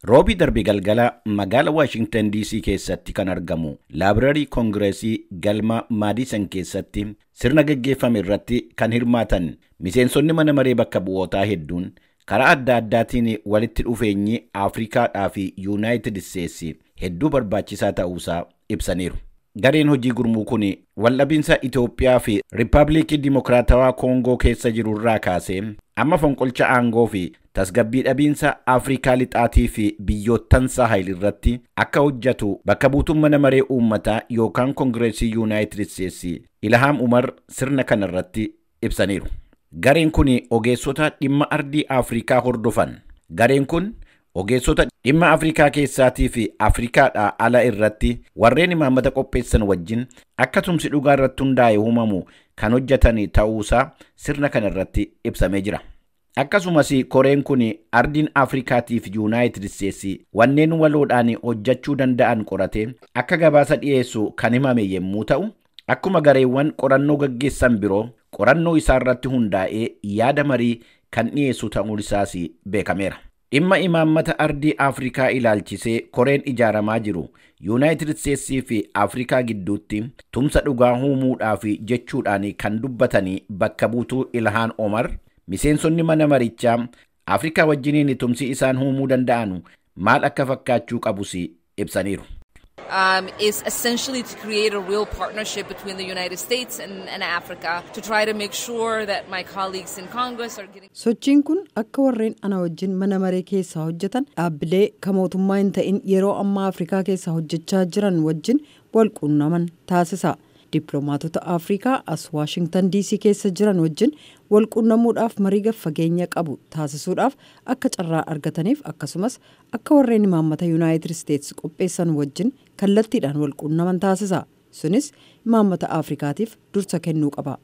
Roobii darbe galgala magaala Waashingtan DC keessatti kan argamu Laabrarii Koongireesii galma Maadisan keessatti sirna gaggeeffame irratti kan hirmaatan miseensonni mana maree bakka bu'ootaa hedduun karaa adda addaatiin walitti dhufeenyi Afrikaadhaa fi Yuunaayitid Isteetsi hedduu barbaachisaa ta'uusaa ibsaniiru. Gareen hojii gurmuu kun waldhabinsa Itoophiyaa fi Riippaabilikii Dimokiraatawaa Koongoo keessa jiru irraa kaasee amma fonqolcha aangoo fi tasgabbii dhabiinsa Afrikaa lixaatii fi biyyoottan Saahil irratti akka hojjetu bakka buutuun mana maree uummataa yookaan Koongireesii Yuunaayitid Isteetsi Ilhaam Umar sirna kana irratti ibsaniiru. Gareen kun ogeessota dhimma ardii Afrikaa hordofan. Gareen kun ogeessota dhimma Afrikaa keessaatii fi Afrikaadhaa ala irratti warreen imaammata qopheessan wajjin akka tumsi dhugaa irratti hundaa'e uumamu kan hojjetan ta'uusaa sirna kana irratti ibsamee jira. Akkasumas koreen kun ardiin Afrikaatii fi Yuunaayitid Isteetsi wanneen waloodhaan hojjechuu danda'an qoratee akka gabaasa dhiyeessu kan himame yommuu ta'u, akkuma gareewwan qorannoo gaggeessan biroo qorannoo isaa irratti hundaa'ee yaada marii kan dhiyeessu ta'uun isaas beekameera. Dhimma imaammata ardii Afrikaa ilaalchisee koreen ijaaramaa jiru Yuunaayitid Isteetsii fi Afrikaa gidduutti tumsa dhugaa uumuudhaaf jechuudhaan kan dubbatanii bakka buutuu Ilhaan Omar, miseensonni mana marichaa Afrikaa wajjiniin tumsi isaan uumuu danda'an maal akka fakkaachuu qabus ibsaniiru. Is essentially to create a real partnership between the United States and Africa to try to make sure that my colleagues in Congress are getting. Sochiin kun akka warreen ana wajjin mana maree keessaa hojjetan dhaabbilee kan mootummaa hin ta'in yeroo ammaa Afrikaa keessa hojjechaa jiran wajjin wal quunnaman taasisa. Dippiloomaatota Afrikaa as Waashingtan DC keessa jiran wajjin wal quunnamuudhaaf marii fageenya qabu taasisuudhaaf akka carraa argataniif, akkasumas akka warreen imaammata Yuunaayitid Isteetsi qopheessan wajjin kallattiidhaan wal quunnaman taasisa. Sunis imaammata Afrikaatiif dursa kennuu qaba.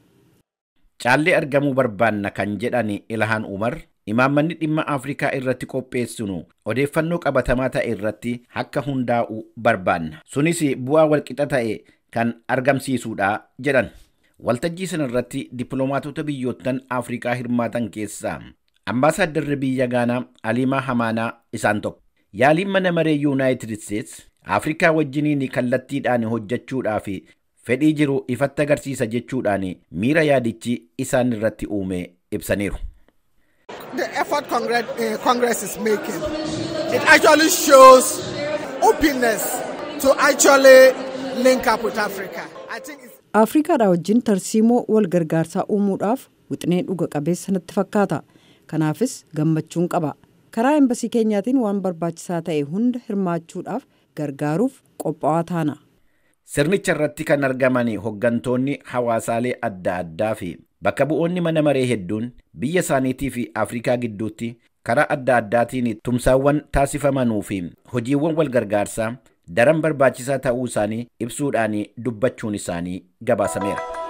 Caallee argamuu barbaanna kan jedhan Ilhaan Umar, imaammanni dhimma Afrikaa irratti qopheessinu odeeffannoo qabatamaa ta'e irratti akka hundaa'u barbaanna. Sunis bu'aa walqixa ta'e kan argamsiisudha jedhan. Waltajjii sana irratti dippiloomaatota biyyoottan Afrikaa hirmaatan keessaa ambaasaaddarri biyya Gaanaa Aliimaa Hamaanaa isaan tokko. Yaaliin mana maree Yuunaayitid Isteets Afrikaa wajjiniin kallattiidhaan hojjechuudhaaf fedhii jiru ifatti agarsiisa jechuudhaan miira yaadichi isaan irratti uume ibsaniiru. The effort Congress is making, it actually shows openness to actually link up with Africa. I think it's Afrikaadhaa wajjin tarsiimoo wal gargaarsaa uumuudhaaf wixinee dhuga qabeessa natti fakkaata. Kanaafis gammachuun qaba. Karaa embasii keenyaatiin waan barbaachisaa ta'e hunda hirmaachuudhaaf gargaaruuf qophaa'aa taana. Sirnicha irratti kan argaman hoggantoonni hawaasaalee adda addaa fi bakka bu'oonni mana maree hedduun biyya isaaniitii fi Afrikaa gidduutti karaa adda addaatiin tumsaawwan taasifamanuu fi hojiiwwan wal gargaarsaa daran barbaachisaa ta'uu isaanii ibsuudhaan dubbachuun isaanii gabaasameera.